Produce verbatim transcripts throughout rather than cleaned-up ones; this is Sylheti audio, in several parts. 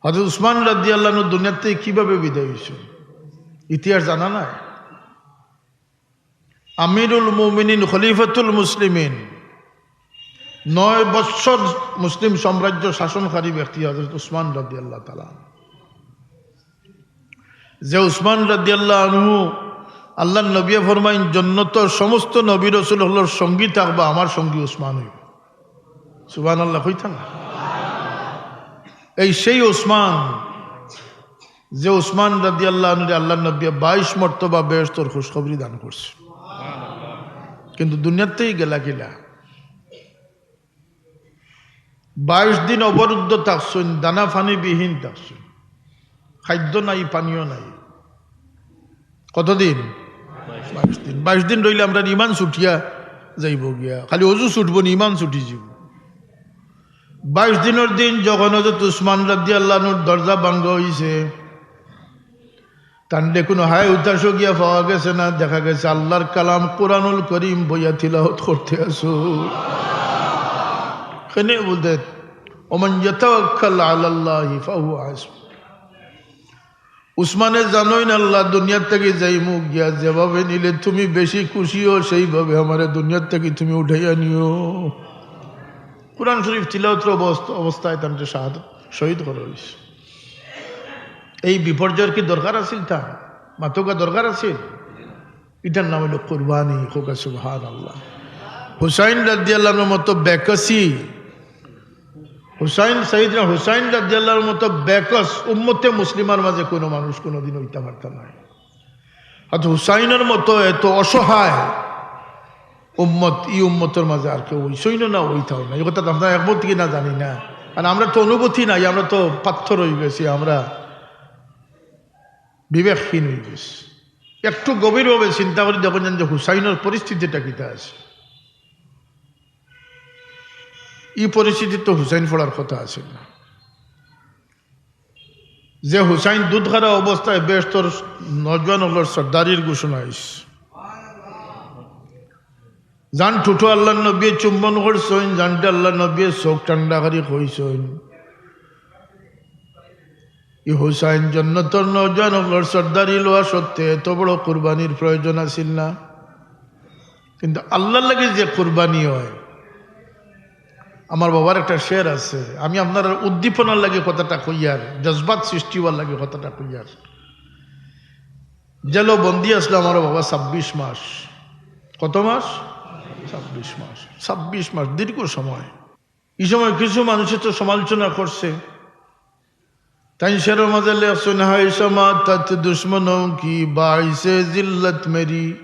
হযরত উসমান রাদিয়াল্লাহু আনহু দুনিয়ার থাকি কিভাবে বিদায় অইছইন, ইতিহাস জানা নাই? আমিরুল মুমিনিন, খলিফাতুল মুসলিমিন, নয় বৎসর মুসলিম সাম্রাজ্য শাসনকারী ব্যক্তি হযরত উসমান রাদিয়াল্লাহু তাআলা আনহু। যে উসমান রাদিয়াল্লাহু আনহু, আল্লাহর নবীয়ে ফরমাইন, "জন্নতর সমস্ত নবী রাসূল অকলর সঙ্গী থাকবা, আমার সঙ্গী উসমান অইবো।" সুবহানাল্লাহ কইতা না? এই সেই উসমান, যে উসমান রাদিয়াল্লাহু আনহুরে আল্লাহর নবীয়ে বাইশ মর্তবা বেহেশতর খুশখবরি দান করছইন। কিন্তু দুনিয়ার থাকি গেলা কিলা? বাইশ দিন অবরুদ্ধ থাকছইন, দানা পানি বিহীন থাকছইন, খাদ্য নাই, পানীয় নাই। কতদিন? বাইশ দিন। বাইশ দিন রইলে আমরার ইমান ছুটিয়া যাইবো গিয়া, খালি অজু ছুটবো নি, ইমান ছুটি যাইবো। বাইশ দিনর দিন যখন হযরত উসমান রাদিয়াল্লাহু আনহুর দরজা ভাঙ্গা অইছে, তানরে কুনু হায় হুতাশো গিয়া পাওয়া গেছে না, দেখা গেছে আল্লাহর কালাম কোরআনুল করিম বইয়া তিলাওয়াত করতে আছইন। কেনে বুলতে, "ওমান ইয়াতাওয়াক্কাল আলাল্লাহি ফাহুয়া হাসবুহ।" উসমানে জানইন আল্লাহ দুনিয়ার থাকি যাইমু গিয়া, যেভাবে নিলে তুমি বেশি খুশি অও, সেইভাবে আমারে দুনিয়ার থাকি তুমি উঠাইয়া নিও। কোরআন শরীফ তিলাওয়াতর অবস্থ-, অবস্থায় তানরে শাহাদত, শহীদ করা অইছে। এই বিপর্যয়ের কি দরকার আছিল তার? মাতউক্কা দরকার আছিল? ইটার নাম অইলো কুরবানি। কউক্কা সুবহানাল্লাহ। হুসাইন রাদিয়াল্লাহু আনহুর মতো বেকসি, হুসাইন, সাইয়েদনা হুসাইন রাদিয়াল্লাহু আনহুর মতো বেকস উম্মতে মুসলিমার মাঝে কুনু মানুষ কুনুদিন অইতা পারতা নায়। আর হুসাইনর মতো এত অসহায় উম্মত, ই উম্মতর মাঝে আর কেউ অইছইন না, অইতাও না। ই কথাত আপনারা একমত কি না জানি না, কারণ আমরা তো অনুভূতি নাই, আমরা তো পাথর অইগেছি, আমরা বিবেকহীন অইগেছি। একটু গভীরভাবে চিন্তা করি দেখইন যে হুসাইনর পরিস্থিতিটা কিতা আছিল। ই পরিস্থিতিত তো হুসাইন পড়ার কথা আছিল না। যে হুসাইন দুধ খারা অবস্থায় বেহেশতর নওজোয়ান অকলর সর্দারির ঘোষণা অইছে। যান ঠুটো আল্লাহর নবীয়ে চুম্বন করছইন, যানটা আল্লাহর নবীয়ে চউখ ঠান্ডা করি কইছইন, "ই হুসাইন জন্নতর নওজোয়ান অকলর সর্দারি লওয়া সত্ত্বে এত বড় কুরবানির প্রয়োজন আছিল না?" কিন্তু আল্লাহর লাগি যে কুরবানি অয়, আমার বাবার একটা শের আছে, আমি আপনারার উদ্দীপনার লাগি কথাটা কইয়ার, জজবাত সৃষ্টি অওয়ার লাগি কথাটা কইয়ার। জেলো বন্দি আছলা আমার বাবা ছাব্বিশ মাস। কত মাস? ছাব্বিশ মাস। ছাব্বিশ মাস, দীর্ঘ সময়। ই সময় কিছু মানুষে তো সমালোচনা করছে। তাইন শেরর মাঝে লেখছইন, "হায় শামাতাত দুশমনোঁ কি বাইসে জিল্লত মেরি।"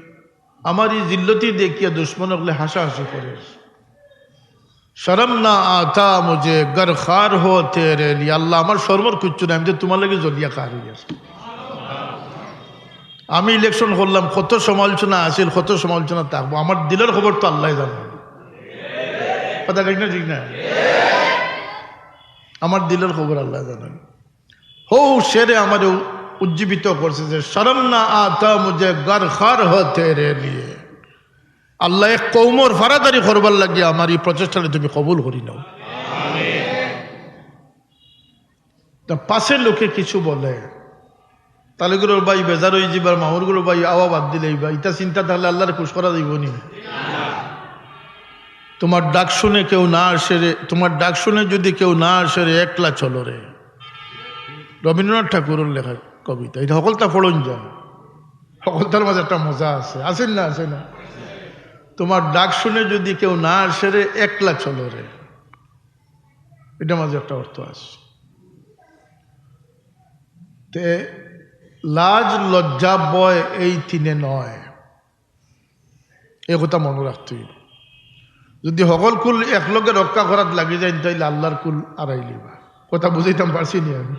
আমার ই জিল্লতি দেখিয়া দুশমন অকলে হাসাহাসি করের। "শরম না আতা মুঝে গর খার হো তেরে লিয়ে।" আল্লাহ, আমার শরমর কিচ্ছু নাই, আমি তো তুমার লাগি জ্বলিয়া খার অইয়ার। আমি ইলেকশন করলাম, কত সমালোচনা আছিল, কত সমালোচনা থাকবো, আমার দিলর খবর তো আল্লায় জানইন। কথা ঠিক না, ঠিক না? আমার দিলর খবর আল্লায় জানইন। হউ শেরে আমারে উ-, উজ্জীবিত করছে যে, "শরম না আতা মুঝে গর খার হো তেরে লিয়ে।" আল্লাহ, এক কওমর ফারাদারি করবার লাগি আমার ই প্রচেষ্টারে তুমি কবুল করি নেও। তা পাছে লোকে কিছু বলে, তালুকদারর ভাই বেজার অইযিবার, মামুরগুরর ভাই আওয়া বাদ দিলাইবা, ইতা চিন্তা থাকলে আল্লারে খুশ করা যাইবো নি? "তোমার ডাক শুনে কেউ না আসে রে, তোমার ডাক শুনে যদি কেউ না আসে রে, একলা চলো রে।" রবীন্দ্রনাথ ঠাকুরর লেখা কবিতা, ইটা হকলতা পড়ইন যান, হকলতার মাঝে একটা মজা আছে, আছে না, আছে না? "তোমার ডাক শুনে যদি কেউ না আসে রে, একলা চলো রে।" ইটার মাঝে একটা অর্থ আছে। তে লাজ, লজ্জা, ভয় এই তিনে নয়, এ কথা মনো রাখতে অইবো। যদি হকল কুল একলগে রক্ষা করাত লাগি যাইন, তাইলে আল্লার কুল আরাইলিবা। কথা বুঝাইতাম পারছি নি আমি?